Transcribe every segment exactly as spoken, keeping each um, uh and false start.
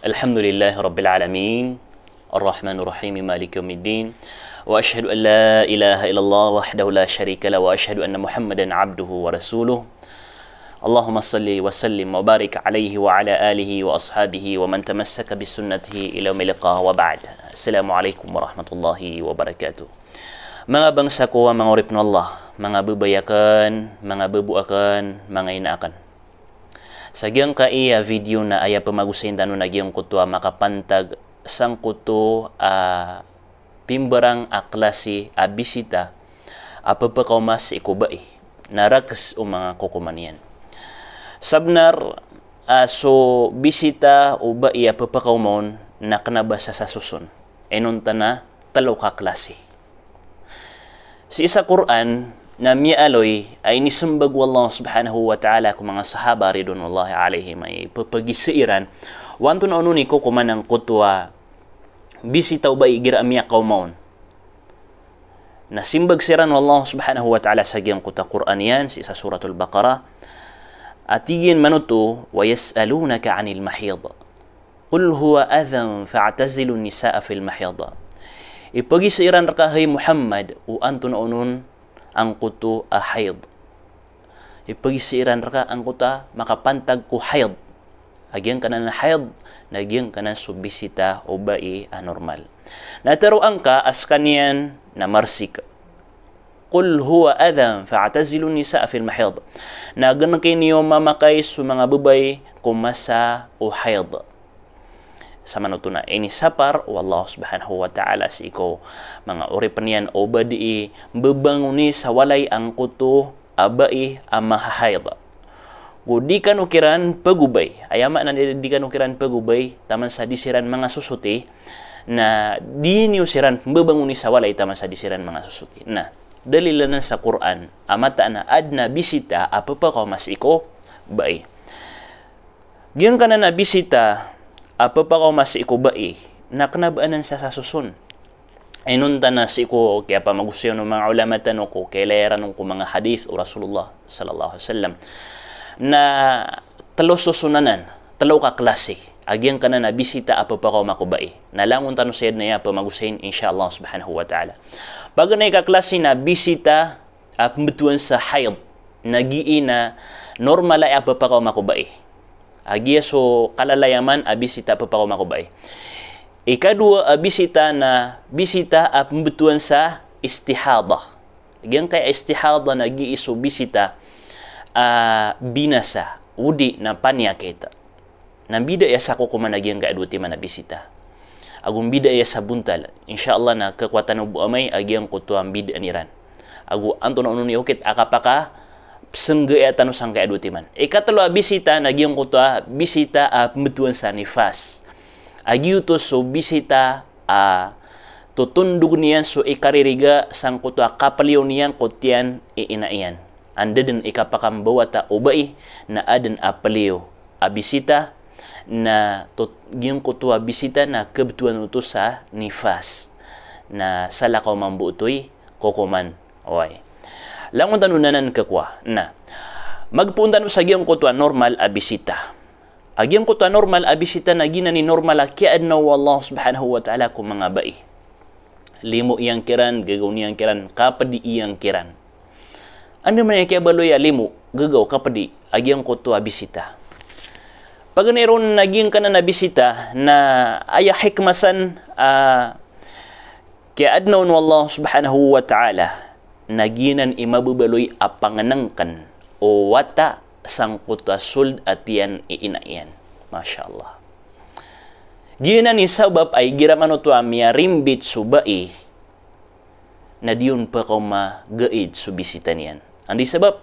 Alhamdulillahi Rabbil Alamin. Ar-Rahmanir Rahim. Maliki yawmiddin. Wa ashhadu an la ilaha illallah wahdahu la sharika lah wa ashhadu anna Muhammadan abduhu wa rasuluh. Allahumma salli wa sallim wa barik alaihi wa ala alihi wa ashabihi wa man tamassaka bi sunnatihi ila yaumil liqa, wa ba'd. Assalamu alaikum warahmatullahi wabarakatuh. Manga bangsa ko a manga oripn o Allah, manga babay akn, manga babo akn, manga ina akn. Sa giyangkai a video na aya pamagosayn tano na giyangkoto a makapantag sangkoto a pimbarang a klasi a bisita a pphakaoma sii ko bai, na rakhs o manga kokoman iyan. Sabnar a so bisita o bai a pphakaoma on na kna ba sa sasoson. Inonta na tlo ka klasi. Sii sa Qur'an na miyaaloy a inismbag o Allah subhanahu wa ta'ala ko manga sahaba ridwanullahi alaihim a ipphagisa iran o antonaa onon i kokoman angkoto a bisita o bai igira a miyakaoma on. Na simbag siran o Allah subhanahu wa ta'ala sa giyangkoto a Qur'an iyan, sii sa Suratul Baqarah, a tig iyan manoto, "Wa yas'alunaka 'anil mahid. Qul huwa adhan fa'tazilun nisaa fil mahid." Ipagisa iran rka, hay Muhammad, o antonaa onon angkoto a haid. Ipagisa iran rka angkoto a makapantag ko haid. A giyangkanan a haid, na giyangkanan so bisita o bai a normal. Na tharoa ngka a skaniyan na marsik. "Qul huwa adhan fa'tazilun nisaa fil mahid." Na gn ki niyo mamakay so manga babay ko masa o haid. Sa manoto na inisapar o Allah subhanahu wa ta'ala sii ko manga oripn iyan o ba dii mbabangoni sa walay angkoto a bai a mahahaid. Go di kano kiran pagobay. Aya maana niyan di kano kiran pagobay taman sa di siran manga sosoti, na di niyo siran mbabangoni sa walay taman sa di siran manga sosoti. Na dalil anan sa Qur'an a mataan a adn a bisita a pphakaoma sii ko bai. Giyangkanan a bisita a pphakaoma sii ko bai na kna ba anan sa sasoson. Inonta na sii ko kiyapamagosayn o manga ulama tano ko kiyailay iran ko manga hadith o Rasulullah sallallahu alaihi wasallam. Na tlo soson anan, tlo ka klasi. A giyangkanan a bisita a pphakaoma ko bai. Na langon tano saya dn aya pamagosayn, insha Allah subhanahu wa ta'ala. Paganay ka klasi na bisita a pmbtowan sa haid, na gii na normal a aya pphakaoma ko bai. A giya so kalalayaman a bisita a pphakaoma ko bai. Ikadowa a bisita na bisita a pmbtowan sa istihadah. Giyangkai a istihadah na gii so bisita a binasa, odi na paniyakit. Na mbida aya sa kokoman a giyangkai a dowa timan a bisita. Ago mbida aya sa bontal. Insha Allah na khakowa tano bo amay a giyangkoto a mbidaan iran. Ago antonaa onon i okit a kapakapsnggaa tano sangkai a dowa timan. Ikatlo a bisita na giyangkoto a bisita a pmbtowan sa nifas. A giyoto so bisita a totondog niyan so ikaririga sangkoto a kapliyo niyan ko tiyan i ina iyan. Anda dn i kapakambawata o bai na adn a pliyo a bisita, na tot-, giyangkoto a bisita na khabtowan oto sa nifas. Na salakaw mambo oto i kokoman. Oway. Langon tano nanan khakowa. Na magpoon tano sa giyangkoto a normal a bisita. A giyangkoto a normal a bisita na giyanan i normal a kiyaadna o Allah subhanahu wa ta'ala ko manga bai. Limo iyan kiran, gagaw niyan kiran, kapdi iyan kiran. Anda man aya kiyabaloy a limo, gagaw, kapdi a giyangkoto a bisita? Paganay ron na giyangkanan a bisita na aya hikmah san a kiyaadna on o Allah subhanahu wa ta'ala na giyanan i mababaloy a pangnngkn o wata sangkoto a sold a tiyan i ina iyan. Masha Allah. Giyanan i sabap a igira manoto a miyarimbit so bai na di on pkhakaoma gaid so bisita niyan. Anda i sabap?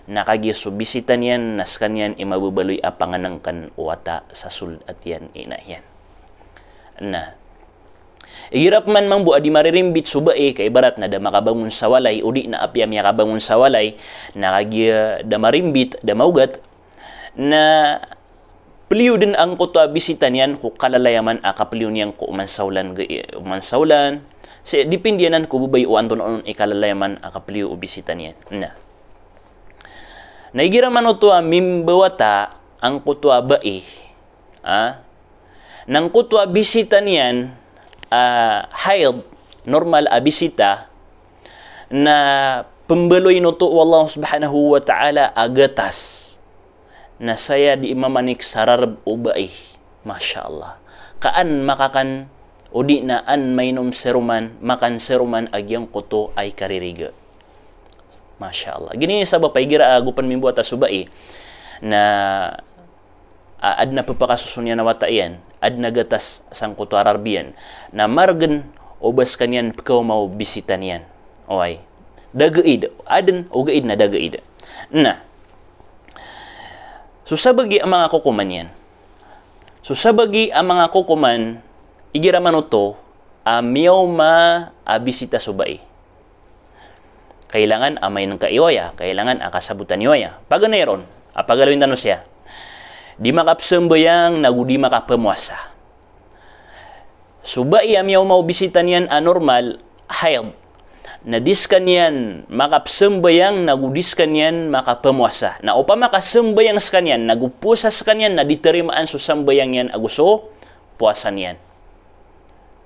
Na kagiya so bisita niyan na skaniyan i mababaloy a pangnngkn o wata sa sold a tiyan i ina iyan. Na igira pman mambo a di maririmbit so bai, ka ibarat na da makabangon sa walay, odi na apiya miyakabangon sa walay, na kagiya da marimbit, da maogat, na pliyo dn angkoto a bisita niyan ko kalalayaman a kapliyo niyan ko oman sa olan, oman sa olan. Sii dipindi anan ko babay o antonaa onon i kalalayaman a kapliyo o bisita niyan. Na, na igira manoto a mimbawata angkoto a bai, a, Na angkoto a bisita niyan a haid, normal a bisita, na pembaloyin oto o Allah subhanahu wa ta'ala a gatas. Na saya di mamanik sa rareb o bai. Masha Allah. Ka an makakan, o di na an mainom seroman, makan seroman a giyangkoto a ikaririga. Masha Allah. Giyanan i sabap a igira a go pen mimbowata so bai na a, aden a pepakasoson iyan a wata iyan, aden a gatas sangkoto a rareb iyan. Na maregen o ba sekaniyan pekaoma o bisita niyan. Oway. Da gaid, aden, ogaid na da gaid. Na so sabagi a manga kokoman iyan. So sabagi a manga kokoman, igira manoto a miyaoma a bisita so bai. Kailangan a main ka iyo aya, kailangan a kasabotan iyo aya. Paganay ron, a pagalawin tano siya. Di makapesambayang, nago di makapemowasa. So bai a miyaoma o bisita niyan a normal, haid, na di sekaniyan makapesambayang, nago di sekaniyan makapemowasa. Na opama ka sambayang sekaniyan, nago powasa sekaniyan, na di tarimaan so sambayang iyan ago so powasa niyan.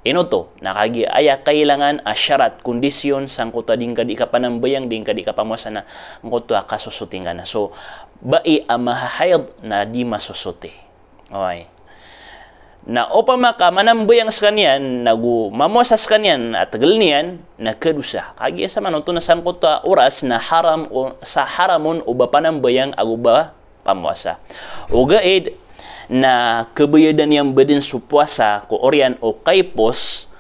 Ino oto, na kagiya aya kailangan a sharat, kondisyon, sangkoto a di ngka di kapanambayang, di ngka di kapamowasa na angkoto a kasosoti ngka na. So bai a mahahaid na di masosoti. Oway. Na opama ka manambayang sekaniyan, nago mamowasa sekaniyan a tegel niyan, na kadosa. Kagiya sa manoto na sangkoto a oras na haram o, sa haram on o ba panambayang ago ba pamowasa. Ogaid na kebayadan iyan baden so powasa ko oriyan o kaipos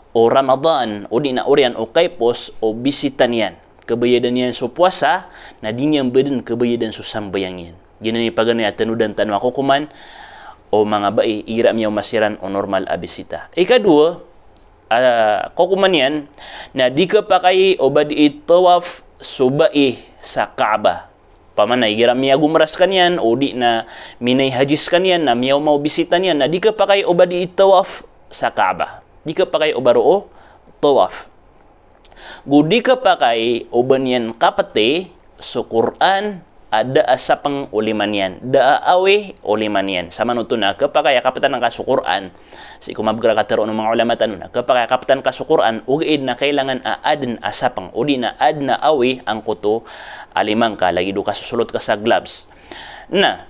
o Ramadan, o di na oriyan o kaipos o bisita niyan. Kebayadan iyan so powasa, na di niyan baden kebayadan so sambayang iyan. Giyanan i paganay a tanodan tano a kokoman o manga bai igira miyaoma siran o normal a bisita. Ikadowa, ah, kokoman iyan, na di kepakay o ba di itawaf so bai sa Kaaba. Opama na igira miyagomra sekaniyan, o di na minay haji sekaniyan, na miyaoma o bisita niyan, na di kepakay o ba di itawaf sa Kaaba. Di kepakay o ba roo tawaf. Go di kepakay o ba niyan kapeti so Qur'an a da a sapeng o lima niyan, da a awi o lima niyan. Sa manoto na kepakay a kapetan ka so Qur'an, sii ko mabger a katero o manga ulama tano na kepakay a kapetan ka so Qur'an, ogaid na kailangan a aden a sapeng, o di na aden a awi angkoto a lima ngka, lagid o kasosolot ka sa gloves. Na,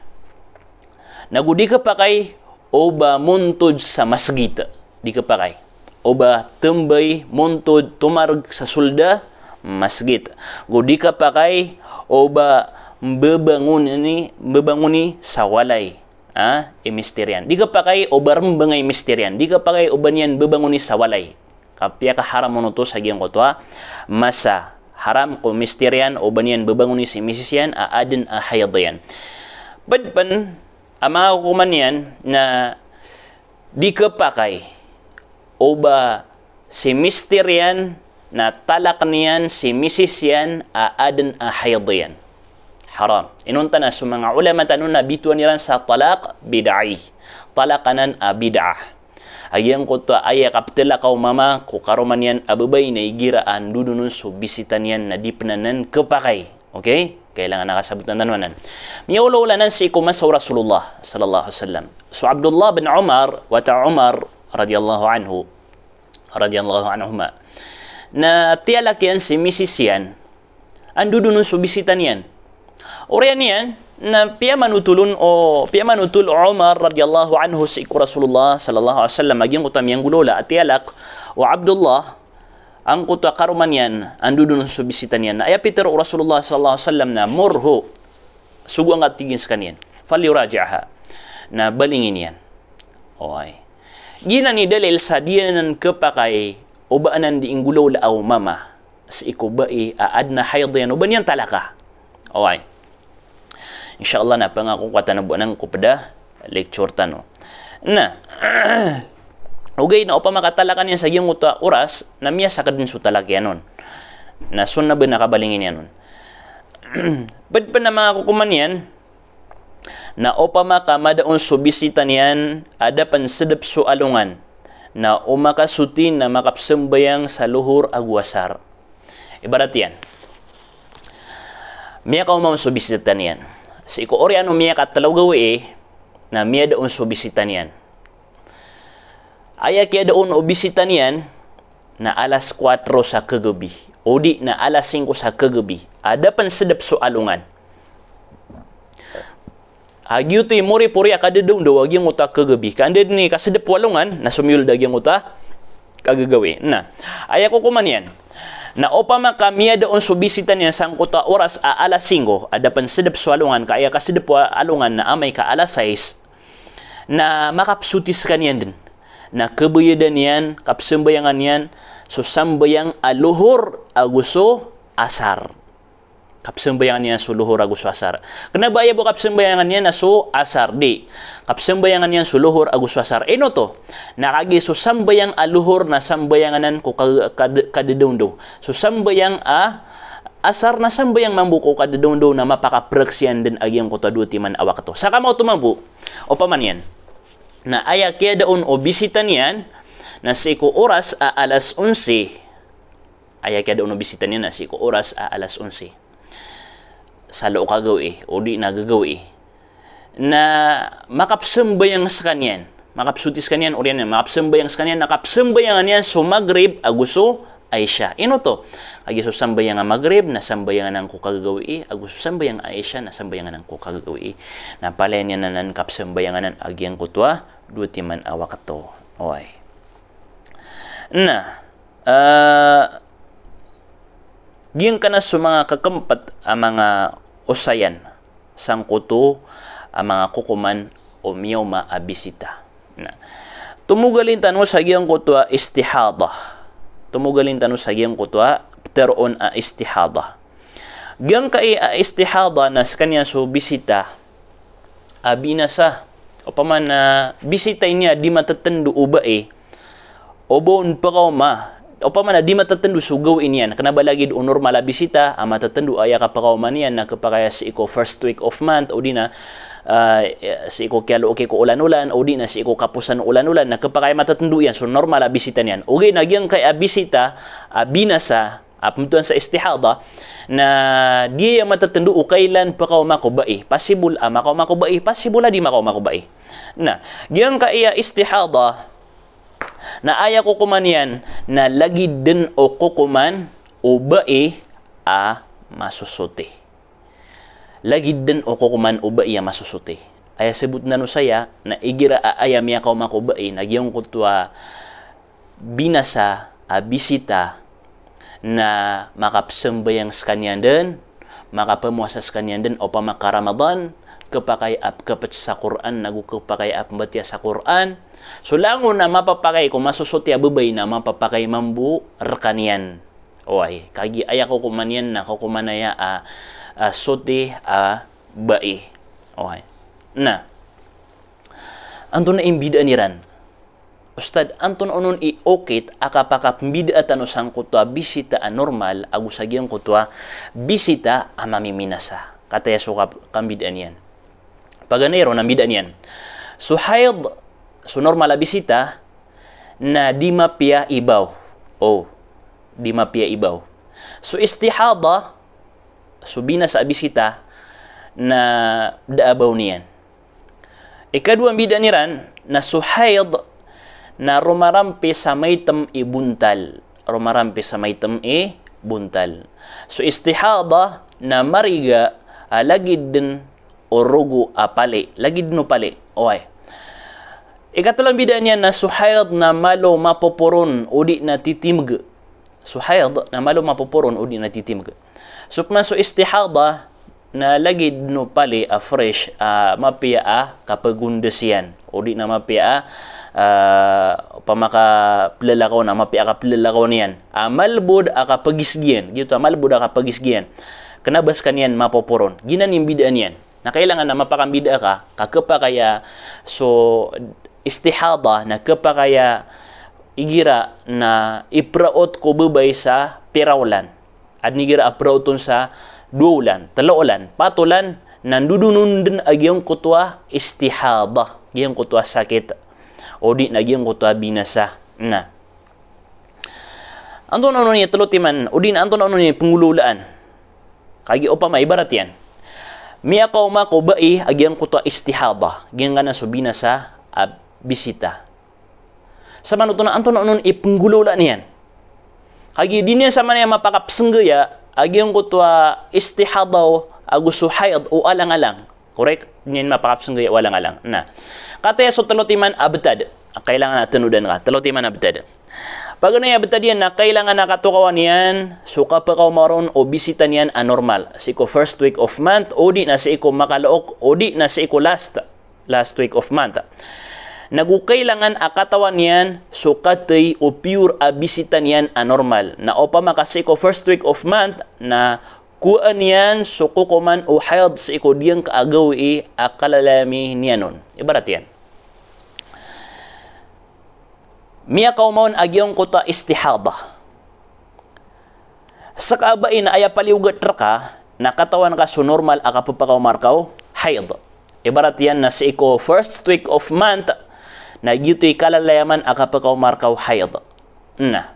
nago di kepakay o ba montod sa masgit. Di kepakay o ba tembay montod tomareg sa soled a masgit. Go di kepakay o ba mbebangoni, mbebangoni sa walay, ah, i mister iyan. Di kepakay o ba rembeng i mister iyan. Di kepakay o ba niyan mbebangoni sa walay. Ka piyakaharam on oto sa giyangkoto a masa. Haram ko mister iyan o ba niyan mbebangoni si misis iyan a aden a haid iyan. Ped pen a manga kokoman iyan na di kepakay o ba si mister iyan na talak niyan si misis iyan a aden a haid iyan. Haram. Inonta na so manga ulama tano na bitowan iran sa talak bid'i. Talak anan a bid'ah. A giyangkoto a aya kapetelaka o mama ko karoma niyan a babay na igira a ndodonon so bisita niyan na di pen anan kepakay. Okay? Kailangan a kasabotan tano anan. Miyaolaola anan sii ko masa o Rasulullah sallallahu alaihi wasallam. So Abdullah bin Umar, wata o Umar radiyallahu anhu, radiyallahu anhuma, na tiyalak iyan si misis iyan a ndodonon so bisita niyan. Oriyan iyan na piyamanotol on o, piyamanotol o Umar radiyallahu anhu sii ko Rasulullah sallallahu alaihi wasallam a giyangkoto a miyanggolawla a tiyalak o Abdullah angkoto a karoma niyan a ndodonon so bisita niyan. Na aya pitero o Rasulullah sallallahu alaihi wasallam na, "Murhu," sogo angka, tig iyan sekaniyan, "falyuraji'ha," na balingin iyan. Oway. Giyanan i dalil sa di anan kepakay o ba anan di inggolawlaa o mama sii ko bai a aden a haid iyan o ba niyan talaka. Oway. Insha Allah na pangako ko a tano bo anan ko ped a lecture tano. Na ogaid na opama ka talakan iyan sa giyangkoto a oras na miyasaked den so talak iyan on. Na sunnah ben a kabalingin iyan on. Ped pen a manga kokoman iyan, na opama ka mada on so bisita niyan a da pen sedep so alongan, na o makasoti na makapesambayang sa lohor ago asar. Ibarat iyan, miyakaoma on so bisita niyan. Sii ko oriyan o miyakatelo gawii, na miyada on so bisita niyan. Aya kiyada on o bisita niyan na alas kuwatro sa kagabi, o di na alas singko sa kagabi, a da pen sedep so alongan. A giyoto i moripori a kadedawndaw a giyangkoto a kagabi. Ka anda den i kasedep o alongan, na somiyold a giyangkoto a kagagawii. Na aya kokoman iyan na opama ka miyada on so bisita niyan sangkoto a oras a alas singko, a da pen sedep so alongan, ka aya kasedep o alongan na amay ka alas sais, na makapsoti sekaniyan den. Na kabayadan iyan, kapsambayangan iyan so sambayang a lohor ago so asar. Kapsambayangan iyan so lohor ago so asar. Kena ba aya bo kapsambayangan iyan na so asar, di. Kapsambayangan iyan so lohor ago so asar. Ino oto? Na kagiya so sambayang a lohor na sambayangan anan ko ka-, kad-, kadedawndaw. So sambayang a asar na sambayang mambo ko kadedawndaw na mapakapraksiyan den a giyangkoto a dowa timan a wakto. Saka maoto mambo, opama niyan na aya kiyada on o bisita niyan na sii ko oras a alas onse. Aya kiyada on o bisita niyan na sii ko oras a alas onse. Salo o kagawii, o di na gagawii. Na makapsambayang sekaniyan. Makapsoti sekaniyan, oriyan iyan, makapsambayang sekaniyan, na kapsambayangan iyan so Maghrib ago so Isha. Ino oto? Kagiya so sambayang a Maghrib na sambayang anan ko kagagawii, ago so sambayang a Isha na sambayang anan ko kagagawii. Na palaya niyan anan kapsambayangan a giyangkoto a dowa timan a wakto. Oway. Na, eh, giyangkanan so manga kekempet a manga osayan sangkoto a manga kokoman o miyaoma a bisita. Na, tomogalin tano sa giyangkoto a istihadah. Tomogalin tano sa giyangkoto a pteroon a istihadah. Giyangkai a istihadah na sekaniyan so bisita a binasa. Opama na bisita ini a di matetendo o bai, o ba on pekaoma. Opama na di matetendo so gawii niyan. Kena ba lagid o normal a bisita a matetendo aya kapekaoma niyan na kepakay a sii ko first week of month, o di na, ah, sii ko kiyalooki ko olan-olan, o di na sii ko kaposan o olan-olan, na kepakay a matetendo iyan so normal a bisita niyan. Ogaid na giyangkai a bisita a binasa, a pembetowan sa istihadah, na di aya matetendo o kailan pekaoma ko bai. Possible a makaoma ko bai, possible a di makaoma ko bai. Na, giyangkai a istihadah, na aya kokoman iyan na lagid den o kokoman o bai a masosoti. Lagid den o kokoman o bai a masosoti. Aya sebot nano saya, na igira a aya miyakaoma ko bai na giyangkoto a binasa a bisita, na makapsambayang sekaniyan den, makapemowasa sekaniyan den opama ka Ramadan, kepakay a pekepet sa Qur'an, nago kepakay a pembatiya sa Qur'an. So langon a mapapakay ko masosoti a babai na mapapakay mambo rekaniyan. Oway, kagiya aya kokoman iyan na kokoman aya a, a soti a bai. Oway. Na, antonaa i mbidaan iran? Ustad, antonaa onon i okit a kapakapembidaan tano sangkoto a bisita a normal ago sa giyangkoto a bisita a mamiminasa? Kataya so kap-, kambidaan iyan. Paganay ron a mbidaan iyan. So haid, so normal a bisita, na di mapiya i baw. O, di mapiya i baw. So istihadah, so binasa a bisita, na da a baw niyan. Ikadowa a mbidaan iran, na so haid na romarampi sa maitem i bontal. Romarampi sa maitem i bontal. So istihadah na mariga a lagid den o rogo a pali. Lagid den o pali. Oway. Ikatelo a mbidaan iyan na so haid na malo mapoporon o di na titimeg. So haid na malo mapoporon o di na titimeg. So pman so istihadah na lagid den o pali a fresh, a mapiya a kapegondes iyan. O di na mapiya a, a, opama ka pelalakaw na mapiya a kapelalakaw niyan. A malbod a kapegiseg iyan. Giyoto a malbod a kapegiseg iyan. Kena ba sekaniyan mapoporon. Giyanan i mbidaan iyan. Na kailangan na mapakambida ka, ka kepakay a so istihadah, na kepakay a igira na ipraot ko babai sa pira olan. Aden igira a praoton sa dowa olan, telo olan, pat olan, na ndodonon den a giyangkoto a istihadah, giyangkoto a sakit. O di na giyangkoto a binasa. Na. Antonaa onon i telo timan, o di na antonaa onon i pengolawlaan? Kagiya opama ibarat iyan. Miyakaoma ko bai a giyangkoto a istihadah, giyangkanan so binasa a bisita. Samanoto na antonaa on i pnggolawlaan iyan. Kagiya di niyan samanaya mapakapsnggaya a giyangkoto a istihadah ago so haid o alang-alang. Korek? Di niyan mapakapsnggaya o alang-alang. Na, kataya so tlo timan a btad a kailangan a tanodan ka. Tlo timan a btad. Paganay a btad iyan na kailangan a katokawan iyan so kapakaoma ron o bisita niyan a normal. Sii ko first week of month, o di na sii ko makalook, o di na sii ko last, last week of month. Nago kailangan a katawan iyan so kathay o pure a bisita niyan a normal. Na opama ka sii ko first week of month, na kowaan iyan so kokoman o haid sii ko diyangka a gawii a kalalayami niyan on. Ibarat iyan, miyakaoma on a giyangkoto a istihadah. Ska a bai na aya paliyogat rka na katawan ka so normal a kapphakaoma rka o haid. Ibarat iyan na sii ko first week of month, na giyoto i kalalayaman a kapphakaoma rka o haid. Na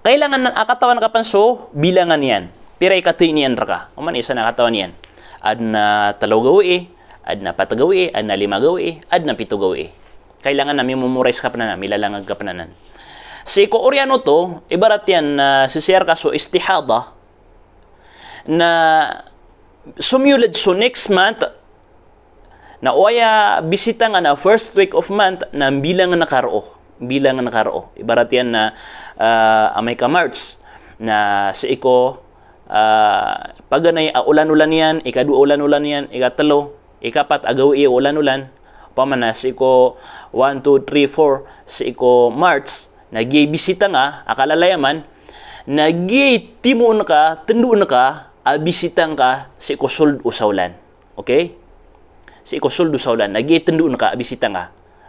kailangan a katawan ka pn so bilangan iyan. Pira i kathay niyan rka. Oman isa na katawan iyan. Adn a tlo gawii, adn a pat gawii, adn a lima gawii, adn a pito gawii. Kailangan na mimemorize ka pn anan, milalangag ka pn anan. Sii ko oriyan oto, ibarat iyan na sisiyar ka so istihadah, na somiyolad so next month, na o aya bisita nga na first week of month, na mbilangan ka roo. Mbilangan ka roo. Ibarat iyan na, ah, amay ka March, na sii ko, ah, paganay a olan-olan iyan, ikadowa olan-olan iyan, ikatlo, ikapat a gawii a olan-olan, opama na sii ko one, two, three, four, sii ko March, na giyai bisita nga a kalalayaman, na giyai timoon ka, tndoon ka a bisita ngka sii ko sold o saolan. Okay? Sii ko sold o saolan, na giyai tndoon ka a bisita ngka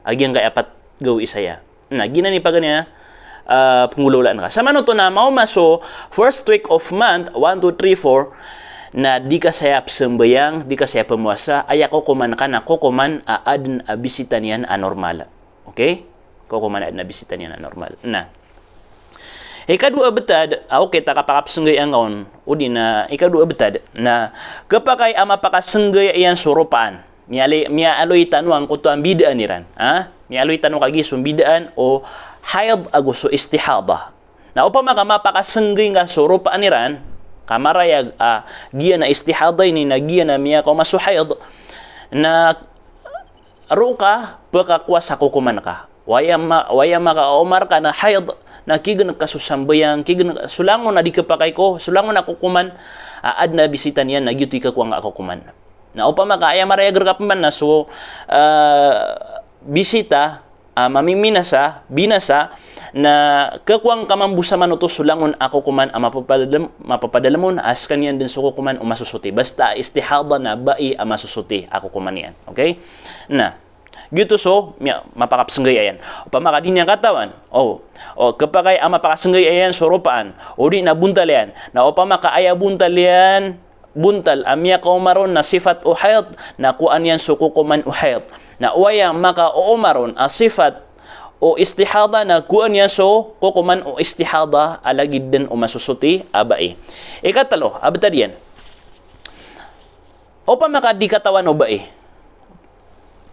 a giyangkai a pat gawii saya. Na giyanan i paganay a, ah, pnggolawlaan ka. Samanoto na maoma so first week of month, one, two, three, four, na di ka saya pzambayang, di ka saya pmowasa, aya kokoman ka na kokoman a adn a bisita niyan a normal. Okay? Kokoman a adn a bisita niyan a normal. Na ikadowa a btad, ah, okay, ta kapakapsnggaya angka on, o di na ikadowa a btad, na khapakay a mapakasnggaya iyan so ropaan. Miyaaloy, miyaaloy tano angkoto a mbidaan iran. Ha? Miyaaloy tano kagiya so mbidaan o haid ago so istihadah. Na opama ka mapakasnggay ngka so ropaan iran, ka marayag a giya na istihadah ini na giya na miyakaoma so haid, na roo ka pkakowa sa kokoman ka. Waya ma-, waya makaoma rka na haid, na kignk ka so sambayang, kignk ka so langon a di khapakay ko, so langon a kokoman a adn a bisita niyan, na giyoto i kakowa ngka a kokoman. Na opama ka aya marayag rka pman na so, ah, bisita a mamiminasa, binasa, na kakowa ngka mambo samanoto so langon a kokoman a mapapadalm, mapapadalm on a skaniyan dn so kokoman o masosoti. Basta istihadah na bai a masosoti a kokoman iyan. Okay? Na giyoto so miya-, mapakapsnggay iyan. Opama ka di niyan katawan, o, o, khapakay a mapakasnggay iyan so ropaan, o di na bontal iyan. Na opama ka aya bontal iyan, bontal a miyakaoma ron na sifat o haid, na kowaan iyan so kokoman o haid. Na o aya makaooma ron a sifat o istihadah, na kowaan iyan so kokoman o istihadah a lagid dn o masosoti a bai. Ikatlo a btad iyan. Opama ka di katawan o bai,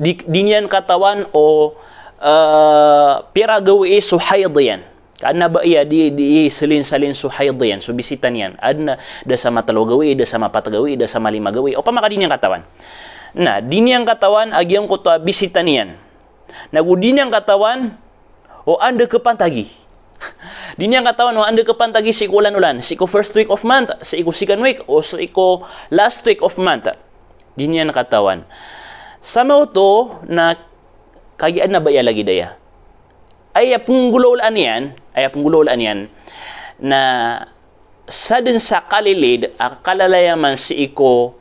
di, di niyan katawan o, eh, pira gawii so haid iyan. Ka adn a bai a di, di salin-salin so haid iyan, so bisita niyan. Adn a da sa matlo gawii, da sa mapat gawii, da sa malima gawii. Opama ka di niyan katawan. Na, di niyan katawan a giyangkoto a bisita niyan. Nago di niyan katawan o anda khapantagi. Di niyan katawan o anda khapantagi sii ko olan-olan, sii ko first week of month, sii ko second week, o sii ko last week of month. Di niyan katawan. Samaoto na kagiya adn a bai a lagid aya. Aya pnggolawlaan iyan, aya pnggolawlaan iyan, na sadn sa kalilid a kalalayaman sii ko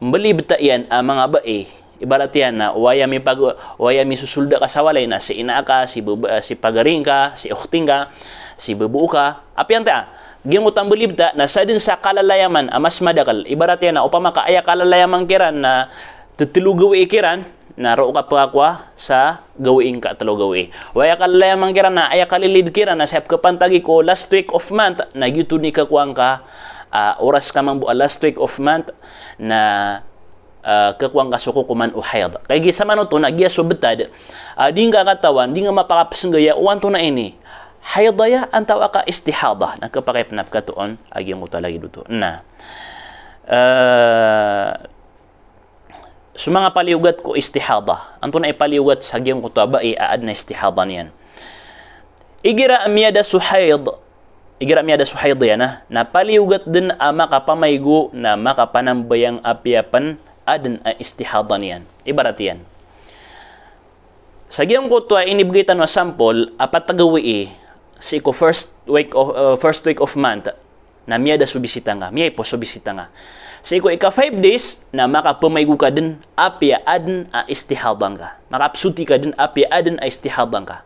mbalibta iyan a manga bai. Ibarat iyan na o aya mipag-, o aya misosolda ka sa walay na si ina ka, si baba-, si pagari ngka, si okhti ngka, si babay ka. Apiya antaa, giyangkoto a mbalibta na sadn sa kalalayaman a mas madakl. Ibarat iyan na opama ka aya kalalayaman kiran na ttlo gawii kiran, na roo ka pkakowa sa gawii ngka tlo gawii. O aya kalalayaman kiran na aya kalilid kiran na saya pkhapantagi ko last week of month, na giyoto i kakowa ngka, ah, oras ka mambo a last week of month, na ah, khakowa ngka so kokoman o haid. Kagiya samanoto na giya so btad a di ngka katawan, di ngka mapakapsnggaya o antonaa ini, haid aya antaa ka istihadah. Na khapakay pn a pkhatoon a giyangkoto a lagid oto. Na, ah, so manga paliyogat ko istihadah. Antonaa i paliyogat sa giyangkoto a bai a adn a istihadah niyan? Igira a miyada so haid, igira a miyada so haid iyan, na, na paliyogat dn a makapamaigo na makapanambayang apiya pn adn a istihadah niyan. Ibarat iyan, sa giyangkoto a inibgay tano a sample, apat a gawii, sii ko first week of, uh, first week of month, na miyada so bisita ngka, miyaipos so bisita ngka. Sii ko ika five days, na makapamaigo ka dn apiya adn a istihadah ngka. Makapsoti ka dn apiya adn a istihadah ngka.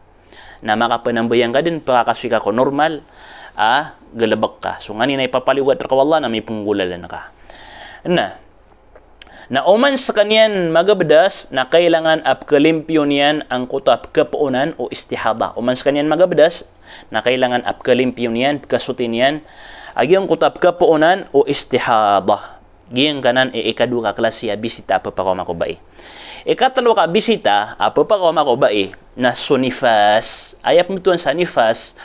Na makapanambayang ka dn, pkakasoy ka ko normal a galbk ka. So nganin a ipapaliyogat rka o Allah na mipnggolalan ka. Na, na oman skaniyan magabdas, na kailangan a pkhalimpiyo niyan angkoto a pkhapoonan o istihadah. Oman skaniyan magabdas, na kailangan a pkhalimpiyo niyan, pkhasoti niyan a giyangkoto a pkhapoonan o istihadah. Giyangkanan i ikadowa ka klasi a bisita a pphakaoma ko bai. Ikatlo ka bisita a pphakaoma ko bai na so nifas. Aya pmbtowan sa nifas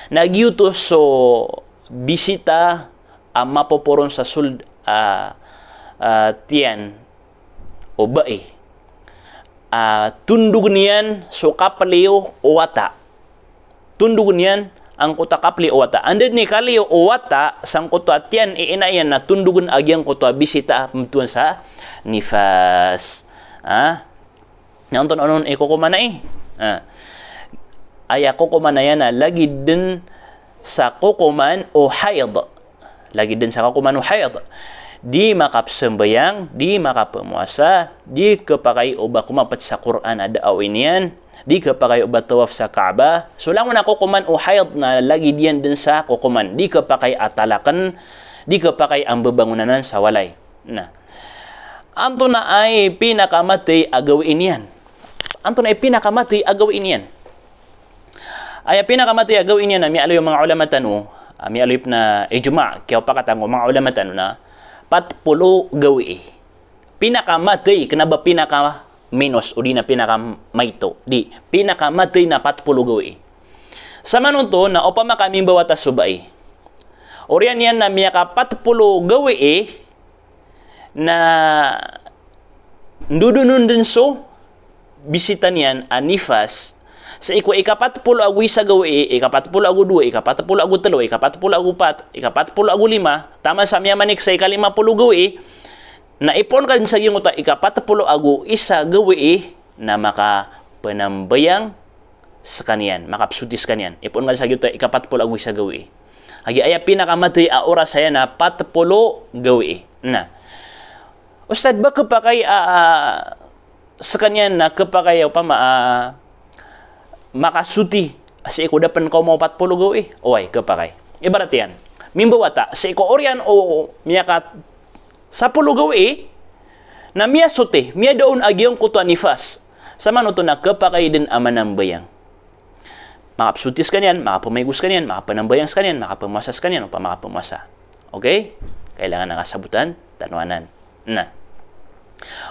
na giyoto so bisita a mapoporon sa sold a, a, tiyan o bai. A, tondogn iyan so kapliyo o wata. Tondogn iyan angkoto a kapliyo o wata. Anda dn i kaliyo o wata sangkoto a tiyan i ina iyan na tondogn a giyangkoto a bisita a pmbtowan sa nifas. Ah? Na antonaa onon i kokoman ai? Ah. Aya kokoman aya na lagid dn sa kokoman o haid. Lagid dn sa kokoman o haid. Di makapsambayang, di makapmowasa, di khapakay o ba komapt sa Qur'an a da a awin iyan, di khapakay o ba tawaf sa Kaaba. So langon a kokoman o haid na lagid iyan dn sa kokoman. Di khapakay a talakn, di khapakay a mbabangonanan sa walay. Na, antonaa i pinakamathay a gawii niyan? Antonaa i pinakamathay a gawii niyan? Aya pinakamathay a gawii niyan na miyaaloy o manga ulama tano, a miyaaloy pn a ijma, kiyaopakatan o manga ulama tano na pat polo gawii. Pinakamathay, kna ba pinakaminos, odi na pinakamaito. Di, pinakamathay na pat polo gawii. Samanoto na opama ka mimbawata so bai. Oriyan iyan na miyakapat polo gawii, na ndodonon dn so bisita niyan a nifas. Sii ko ikapat polo ago isa gawii, ikapat polo ago dowa, ikapat polo ago tlo, ikapat polo ago pat, ikapat polo ago lima, taman sa miyamanik sa ikalima polo gawii, na ipoon ka dn sa giyangkoto a ikapat polo ago isa gawii, na makapnambayang skaniyan, makapsoti skaniyan. Ipoon ka dn sa giyoto a ikapat polo ago isa gawii. Kagiya aya pinakamathay a oras aya na pat polo gawii. Na, Ustad, ba khapakay a, a, skaniyan na khapakay a opama a makasoti sii ko da pn kaoma o pat polo gawii? Oway, khapakay. Ibarat iyan, mimbawata, sii ko oriyan o miyaka sapolo gawii, na miyasoti, miyada on a giyangkoto a nifas. Samanoto na khapakay dn a manambayang. Makapsoti skaniyan, makapmaigo skaniyan, makapnambayang skaniyan, makapmowasa skaniyan, opama ka pmowasa. Okay? Kailangan a kasabotan tano anan. Na,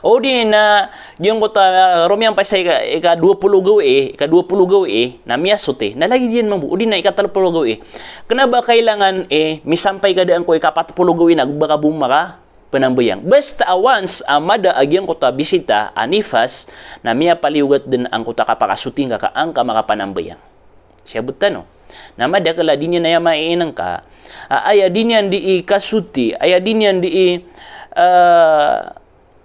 odi na giyangkoto a, ah, romiyan pa sa ika, ika dowa polo gawii, ika dowa polo gawii, na miyasoti, na lagid iyan mambo, odi na ika tlo polo gawii. Kna ba kailangan, eh, misampay ka dn ko ikapat polo gawii na ba ka bo makapanambayang. Basta a once a mada a giyangkoto a bisita a nifas, na miyapaliyogat dn angkoto a kapakasoti ngka ka an ka makapanambayang. Siyabot tano. Na madakl a di niyan aya mainngka, a, aya di niyan dii kasoti, aya di niyan dii, ah,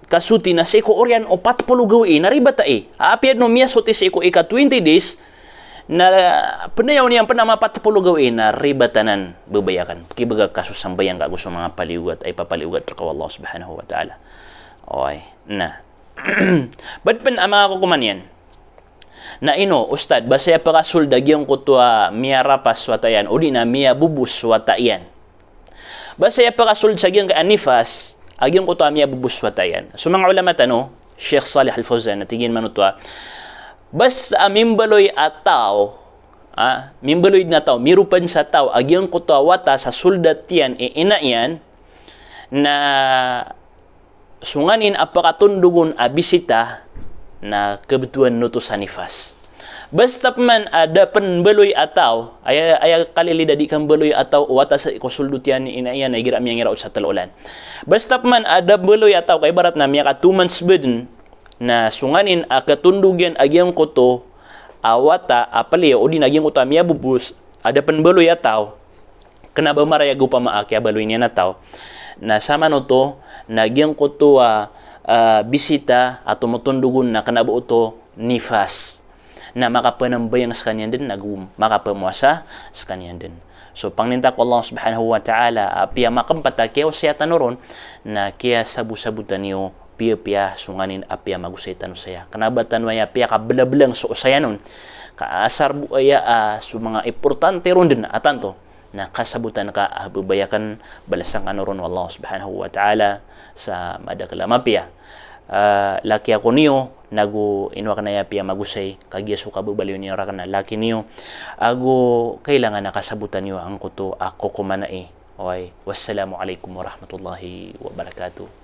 kasoti na sii ko oriyan o pat polo gawii na ribat ai. A, apiya dn o miyasoti sii ko ika twenty days, na pnayawn iyan pn a mapat polo gawii na ribat anan, babaya akn. Pkibagak ka so sambayang ka ago so manga paliyogat a ipapaliyogat rka o Allah subhanahu wa ta'ala. Oway. Na, bad pn a manga kokoman iyan. Na ino, Ustad, ba saya pkasold a giyangkoto a miyarapas so wata iyan, odi na miyabobos so wata iyan? Ba saya pkasold sa giyangkai a nifas a giyangkoto a miyabobos so wata iyan? So manga ulama tano, Sheikh Salih Al-Fawzan, na tig iyan manoto a, basta a mimbaloy a taw, ah, mimbaloy dn a taw, miropan sa taw a giyangkoto a wata sa sold a tiyan i ina iyan, na so nganin a pakatondogon a bisita na kabtowan oto sa nifas. Basta pman a da pen baloy a taw, aya, aya kalilid a di kambaloy a taw o wata sa ikosoldo tiyan i ina iyan a igira miyangiraot sa telo olan. Basta pman a da baloy a taw, ka ibarat na miyaka two months ba den, na so nganin a katondog iyan a giyangkoto a wata a paliyo, odi na giyangkoto a miyabobos, a da pen baloy a taw, kena ba marayag opama a kiyabaloy niyan a taw. Na samanoto, na giyangkoto a, ah, bisita a tomotondogon na kena ba oto nifas. Na makapanambayang sekaniyan den, nago makapamowasa sekaniyan den. So, pangninta ko Allah Subhanahu wa Ta'ala, a piya makempat a kiyaosaya tano ron, na kiyasabosabotan iyo, piyapiya so nganin a piyamagosay tano saya. Kena ba tano aya piyakabelabelang so osayan on. Ka asar bo aya, ah, so manga importante ron den a tanto. Na kasabotan ka a bebayaken, balasan kano ron o Allah Subhanahu wa Ta'ala sa madakel a mapiya. Ah, laki ako niyo, nago ino aken aya piyamagosay, kagiya so kababaloy niyo raken a laki niyo, ago kailangan a kasabotan iyo angkoto a kokomanai. Oway, wassalamu alaikum warahmatullahi wabarakatuh.